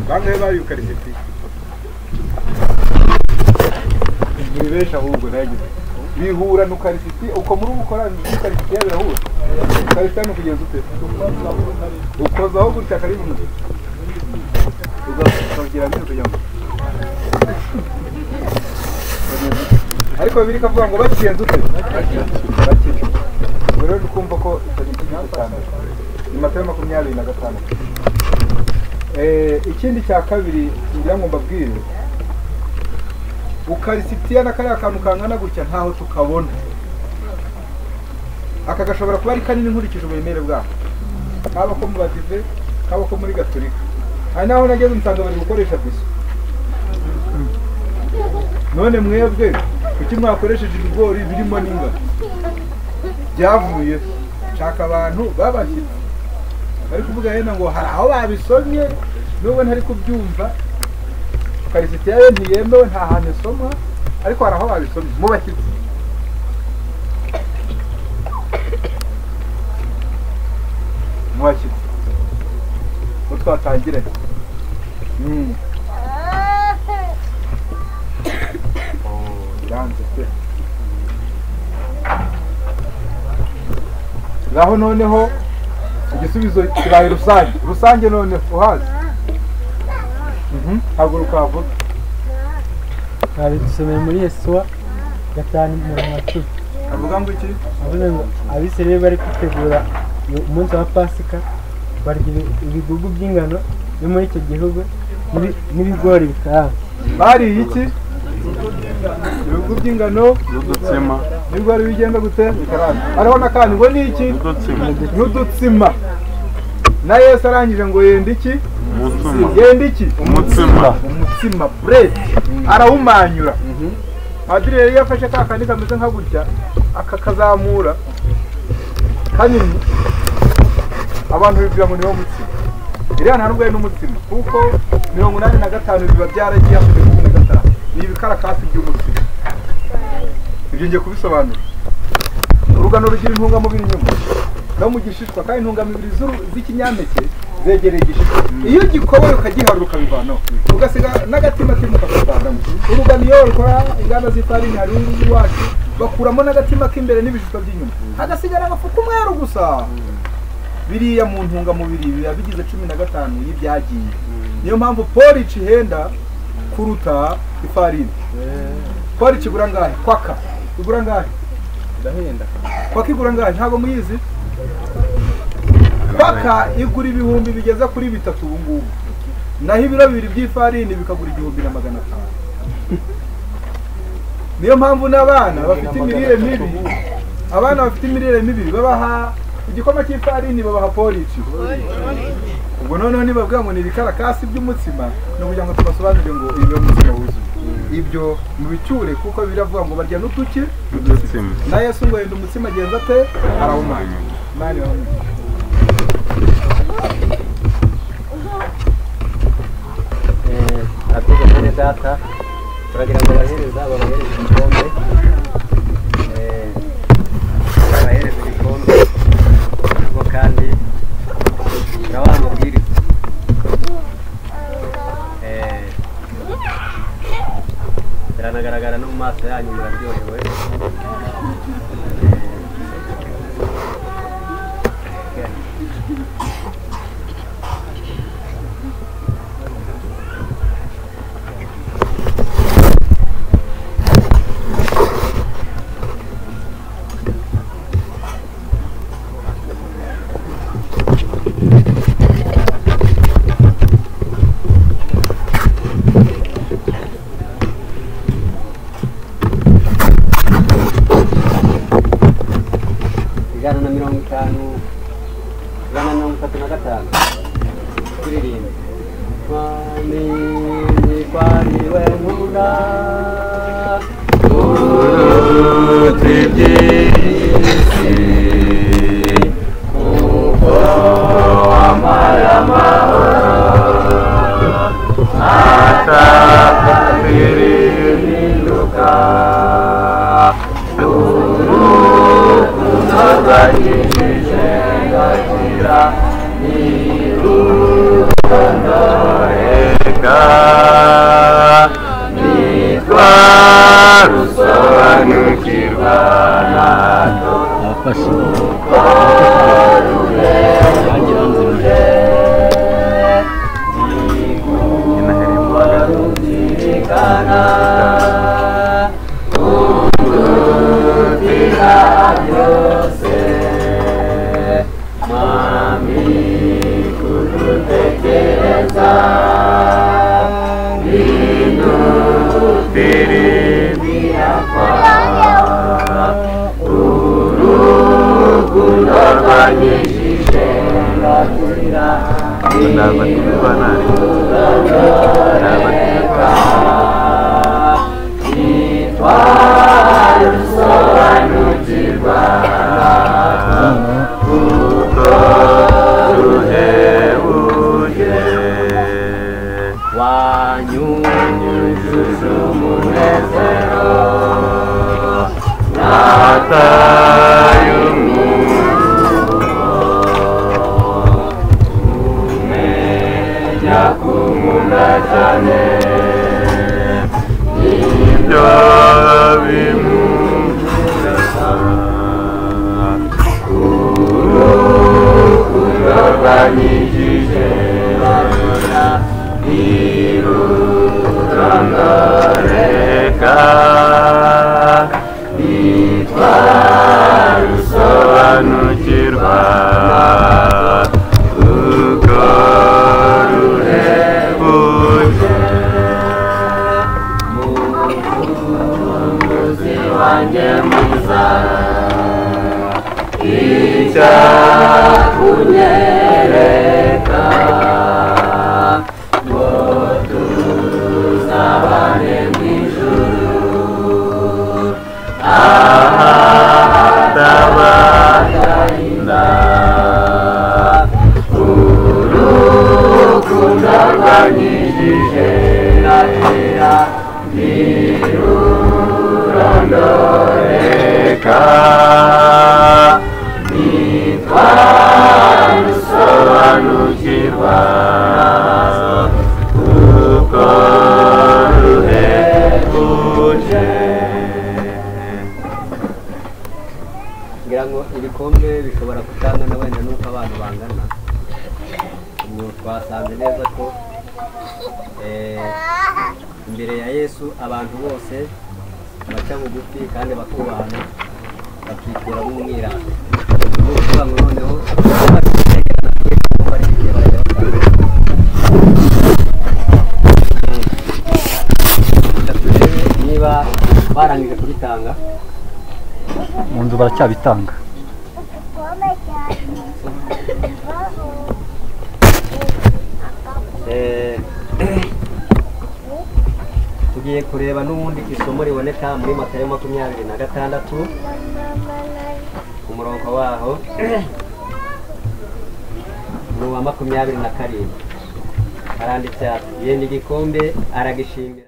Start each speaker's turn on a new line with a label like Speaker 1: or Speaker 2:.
Speaker 1: Bangahe bariye ukarisitiya? Ni benshi ahubwo nagize. Bihura n'ukarisitiya, uko muri gukora n'ukarisitiya birahura. Ukarisitiya ni ukugenza ute? Ukozaho gutya karibu. Ukagira mbere kugira ngo. Ariko biri kavuga ngo bakigenza ute? Bakije. Rero dukumva ko icyo ni cyane. Ni Matayo 26. Ikindi cya kabiri ngira ngo mbabwire, ukarisitiya na kariya kantu kangana gutya ntaho tukabona. Aka gashobora kuba ari kanini nkurikije uburemere bwako, haba ko mu badive, haba ko muri gatolika. Hari naho nageze nsanga bari gukoresha biso. None mwebwe kuki mwakoresheje ibigori birimo n'ingano byavuye? Nshaka abantu babashyitsi bari kuvuga yenda ngo hari aho babisomye, nubwo ntari kubyumva. Ukarisitiya yo ntiyemewe, nta hantu isomwa, ariko hari aho babisomye mu bashyitsi. Mu bashyitsi bo twatangiranye. Yanze pe. Ngaho noneho igisubizo kibaye rusange. Rusange noneho uhazi. Haguruka vuga.
Speaker 2: Babidusomeye muri Yesuwa 5:10.
Speaker 1: Avuga ngo iki?
Speaker 2: Avuze ngo Abisirayeli bari kwitegura umunsi wa Pasika, barya ibigugu by'ingano yo muri icyo gihugu n'ibigori bikaranze.
Speaker 1: Bariye iki? Ibihugu by'ingano
Speaker 3: n'udutsima.
Speaker 1: N'ibigori bigenda gute? Bikaranze. Hariho n'akantu ngo ni iki? N'udutsima. Na Yesu arangije ngo yenda iki? Yenda iki?
Speaker 3: Umutsima.
Speaker 1: Umutsima, bread. Arawumanyura. Padiri rero yafashe ka kandi kameze nka gutya, akakazamura kanini, abantu bibwira ngo niwo mutsima. Iriya nta nubwo ari n'umutsima, kuko 85 biba byaragiye hasigaye 15. Ni ibikarakasi by'umutsima. Ibyo ngiye kubisobanura. Urugano rugira intungamubiri nyuma no mu gishishwa, kandi intungamubiri z'ikinyampeke zegereye igishishwa. Iyo ugikoboye ukagiharura ukabivanaho, ugasiga n'agatima kimwe ukakavanamo. Urugano iyo rukora inganda z'ifarini hari iwacu, bakuramo n'agatima k'imbere n'ibishishwa by'inyuma, hagasigara agafu k'umweru gusa. Biriya mu ntungamubiri biba bigize 15 y'ibyagiye. Niyo mpamvu porici ihenda kuruta ifarini. Porici igura ngahe? Kwaka igura ngahe?
Speaker 4: Ndahenda.
Speaker 1: Kwaka igura ngahe? Ntabwo muyizi. Kwaka igura ibihumbi bigeze kuri 3 ubu ngubu, naho ibiro bibiri by'ifarini bikagura 1500. Niyo mpamvu n'abana bafite imirire mibi, abana bafite imirire mibi babaha igikoma cy'ifarini, babaha porici. Ubwo noneho nibabwira ngo ni ibikarakasi by'umutsima, no kugira ngo tubasobanurire ngo ibi umutsima wuzuye. Ibyo mubicyure, kuko biravuga ngo barya n'utuki
Speaker 3: n'udutsima.
Speaker 1: Na Yesu ngo yenda umutsima agenza ate? Arawumanya. Imana ibahe.
Speaker 5: Akoze mwene data, turagira ngo abahereza babahereze igikombe, babahereze igikombe, ubwo kandi turabaha amabwiriza. Biranagaragara no mu maso yanyu muraryohewe. 150, 135 kuririmba. Mwami kwariwe nkunda
Speaker 3: uruta iby'isi, kuko wampaye amahoro atakwiriye impinduka. Urukundo rwakijije ngakira, ni urukundo. Birapfa urukundo rwanyijije ndakira ntirurondoreka ntitwarusobanukirwa kuko ruhebuje wanyujuje umunezero nataye umuruho umenya kunkunda cyane nibyo bimusetsa urukundo rwanyijije ntirurondoreka ntitwarusobanukirwa uko ruhebuje mucunguzi wanjye mwiza icyakunyereka ngo tuzabane mu ijuru ahataba agahinda urukundo rwanyijije ndakira ntirurondoreka ntitwarusobanukirwa kuko ruhebuje.
Speaker 5: Ngira ngo ibikombe bishobora kutangana wenda n'uko abantu bangana. Ubu twasanze neza ko imbere ya Yesu abantu bose baca bugufi kandi bakubahana bakikuramo umwirasi. Ni ukuvuga ngo noneho turebe niba barangije kubitanga.
Speaker 4: Mu nzu baracyabitanga.
Speaker 5: Tugiye kureba n'ubundi isomo riboneka muri Matayo 26 umurongo waho ni uwa 27. Haranditse ati: yenda igikombe aragishimira.